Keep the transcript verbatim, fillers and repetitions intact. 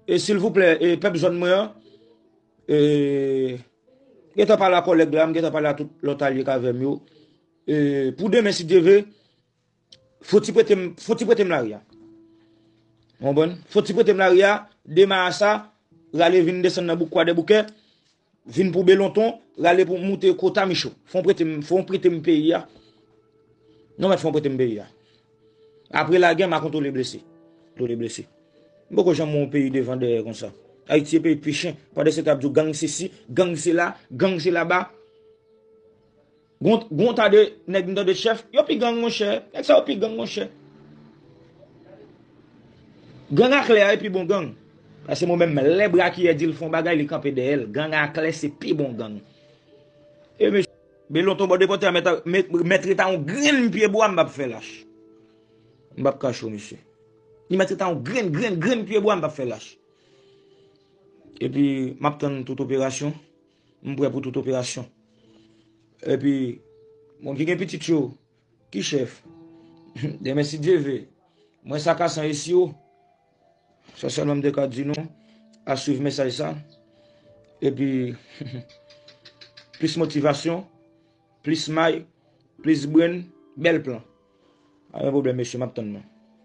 E silvouplè, e pèp zòn mwen an, e gentan pale a kòlèg la, m gentan pale a tout lòt alye k avè m yo. E pou demen, si Dye vle, fò ti prete m, fò ti prete m lari a. Ou konprann? Fò ti prete m lari a, demen a sa, rale vin desann nan bouk Kwadèboukè, vin pou Belonton, rale pou moute Kota Micho. Fò w prete m, fò w prete m peyi a. Non, mèt, fò w prete m peyi a. Apre lagè, m a kontwole blese. Kontwole blese. M poko janm wè yon peyi devan dèyè konsa. Ayiti se peyi pi chen. Pandan se tan y ap di w gang sesi, gang sela, gang se laba. Gon, gon ta de nèg m tande chèf, yo pi gang, monchè. Nèg sa yo pi gang, monchè. Gang a klè a e pi bon gang. Paske mwen menm, lè brakiyè di l fè yon bagay, li kanpe dèyè l. Gang a klè se pi bon gang. E mesye, Belonton bò depòte a mèt, mèt, mèt rete a yon grenn pye bwa, m p ap fè lach. M p ap kache w, mesye. Li mèt rete a yon grenn, grenn, grenn pye bwa, m p ap fè lach. Epi, m ap tann tout operasyon. M prè pou tout operasyon. Epi, moun ki gen pitit yo, ki chèf? Demen, si Dye vle, mwen sa ka san esi yo. Sa sèlman m te ka di nou, a swiv mesaj sa. Epi, plis motivasyon, plis may, plis brenn, bèl plan. Pa gen pwoblèm, mesye, m ap tann nou.